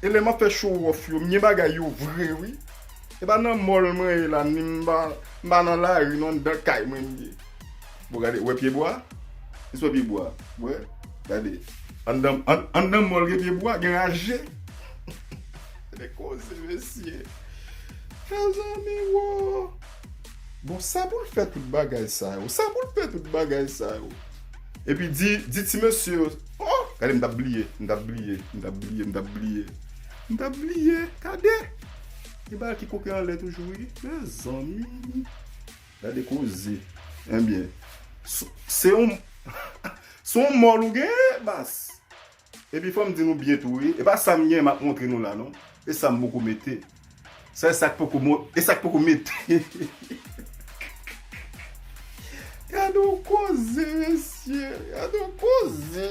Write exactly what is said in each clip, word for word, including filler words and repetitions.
E lè m ap fè show off yo, m gen bagay yo vre, wi. E pa nan mall mwen ye la, ni m pa, m pa nan lari, non, anndan kay mwen m ye. Bon, gade, ou wè pyebwa? Ou wè pyebwa? Ou wè? Gade. Anndan, an, anndan mall gen pyebwa, gen raje. Gade koze, mesye. Mezanmi, wo. Bon, sa pou l fè tout bagay sa yo? Sa pou l fè tout bagay sa yo? Epi di, di ti mesye yo, oh, gade m t ap bliye, m t ap bliye, m t ap bliye, m t ap bliye. M t ap bliye, gade. Gen bagay ki koke anlè toujou, wi. Mezanmi. Gade koze. Ebyen, s-, se yon, se yon mall ou genyen, baz. Epi fò m di nou byen tou, wi. E pa sa m gen m ap montre nou la, non. E sa m poko mete. Sa e sa k poko mo-, e sa k poko mete. Gade yon koze, mesye. Gade yon koze.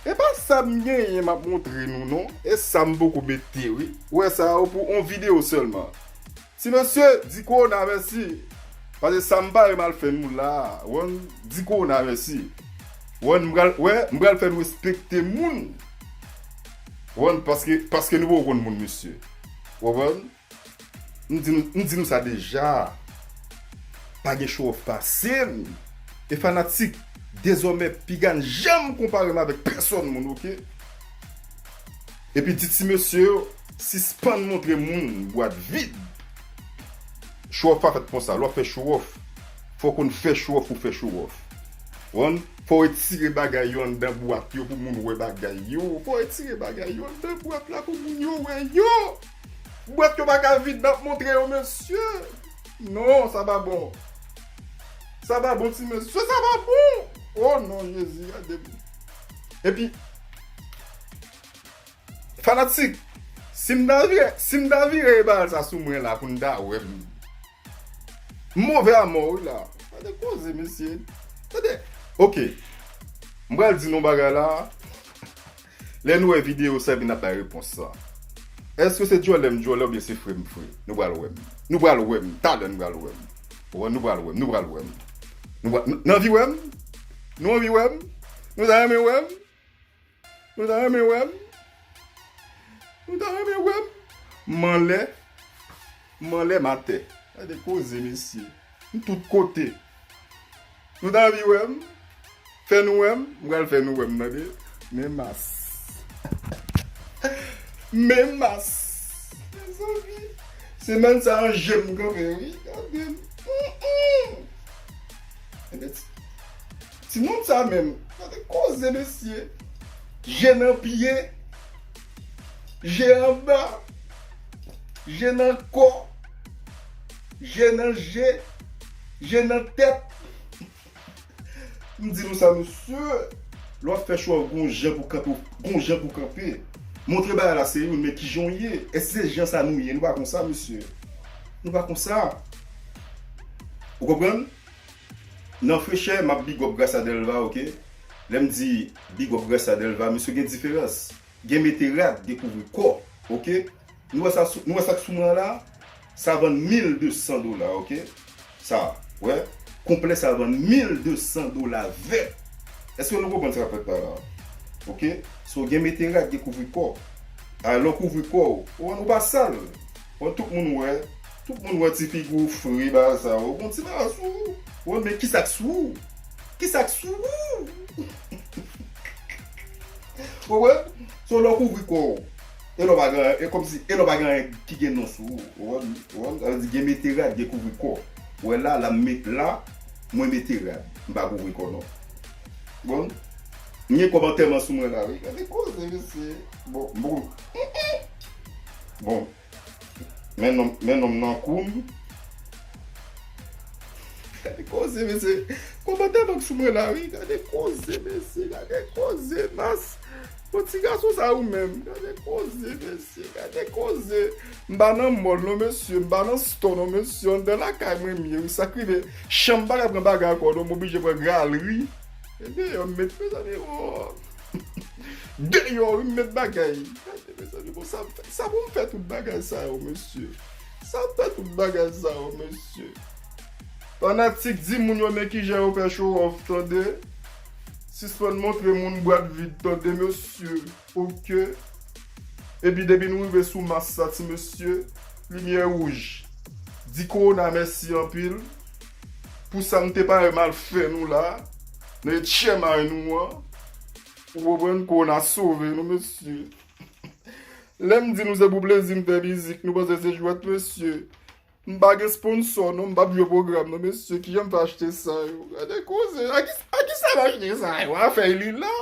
E pa sa m genyen m ap montre nou, non. E sa m poko mete, wi. Ou wè sa, ou pou yon videyo sèlman. Ti mesye, di kowona mèsi. Paske sa m pa renmen al fè nou la. Ou konprann? Di kowona mèsi. Ou konprann? M pral, wè, m pral fè nou respekte moun. Ou konprann? Paske, paske nou poko konn moun, mesye. Ou konprann? M di nou, m di nou sa deja. Pa gen show off pase m. E fanatik, dezòmè, piga n janm konpare m avèk pèsòn moun, oke? Epi di ti mesye yo, sispann montre moun bwat vid. Show off pa fèt konsa. Lè w ap fè show off, fò w konn fè show off pou fè show off. Ou konprann? Fò w retire bagay yo anndan bwat yo pou moun wè bagay yo. Fò w retire bagay yo anndan bwat la pou moun yo wè yo. Bwat yo pa ka vid, n ap montre yo, mesye. Non, sa pa bon. Sa pa bon, ti mesye. Sa pa bon. Oh non, Jezi, gade m. Epi, fanatik, si m ta vire, si m ta vire bagay sa sou mwen la pou n ta wè m. M move a mò, wi, la. Gade koze, mesye. Gade. Oke. M pral di nou bagay la. Lè nou wè videyo sa, epi n ap bay repons sa. Èske se djòlè m djòlè oubyen se fre m fre? Nou pral wè m. Nou pral wè m. Talè nou pral wè m. Ou wè, nou pral wè m. Nou pral wè m. Nou pral, n-, n anvi wè m? Nou anvi wè m? Nou ta renmen wè m? Nou ta renmen wè m? Nou ta renmen wè m? M anlè, m anlè, m atè. Gade koze, mesye. M tout kote. Nou ta anvi wè m? Fè nou wè m? M pral fè nou wè m, tande. Men mas. Men mas. Mezanmi. Semèn sa an je m kanpe, wi. Gade m. Mm, mm. Ebyen, ti, ti moun sa menm. Gade koze, mesye. Je nan pye. Je anba. Je nan kò. Je nan je. Je nan tèt. M di nou sa, mesye. Lè w ap fè show, gon jan pou kanpe, gon jan pou kanpe. Montre bagay la se youn, men ki jan w ye? Èske se jan sa nou ye? Nou pa konsa, mesye. Nou pa konsa. Ou konprann? Nan frechè, m ap big up Grasa Delva, oke? Lè m di big up Grasa Delva, mesye, gen diferans. Gen mete rad, gen kouvri kò, oke? Nou wè sa sou, nou wè sa k sou mwen an la? Sa vann mil de san dola, oke? Sa, wè? Konplè sa vann mil de san dola vèt. Èske nou konprann sa k ap fèt la la? Oke? So, gen mete rad, gen kouvri kò. A, lè w kouvri kò w, ou, ou pa sal. Bon, tout moun wè, tout moun wè ti figi w fre, bagay sa yo. Gon ti bagay sou ou. Ou, men kisa k sou ou? Kisa k sou ou? Ou wè? So, lè w kouvri kò w, e lè w pa gen, e kòmsi, e lè w pa gen anyen ki gen non sou ou. Ou wè? Ou wè? Sa vle di gen mete rad, gen kouvri kò. Ou wè la, la, m met la, mwen mete rad. M pa kouvri kò non. Bon? M gen kòb antèman sou mwen la, wi. Gade koze, mesye. Bon, bon. Bon. Men nonm, men nonm nan kou m. Gade koze, mesye. Kòmantè bank sou mwen la, wi. Gade koze, mesye. Gade koze, mas. Bon, ti gason sa ou menm. Gade koze, mesye. Gade koze. M pa nan mall non, mesye. M pa nan store non, mesye. Anndan lakay mwen m ye, wi. Sa k rive, chanm pa ka pran bagay ankò non. M oblije pran galri. E deyò m met, mezanmi, oh. Deyò, wi, m met bagay. Gade, mezanmi, bon, sa, sa pou m fè tout bagay sa yo, mesye. Sa m fè tout bagay sa yo, mesye. Fanatik, di moun yo men kijan yo fè show off, tande. Sispann montre moun bwat vid, tande, mesye. Oke. Epi depi nou rive sou mas sa, ti mesye, limyè wouj. Di kowona mèsi anpil pou sa nou te parèt mal fè nou la, nan etchèmay nou an. Ou konprann, kowona sove nou, mesye. Lè m di nou se pou plezi m fè mizik, nou panse se jwèt, mesye. M pa gen sponsò, non, m p ap jwe pwogram, non, mesye. Kijan m fè achte sa yo? Gade koze, a ki, a ki sa m achte sa yo? Afè li la?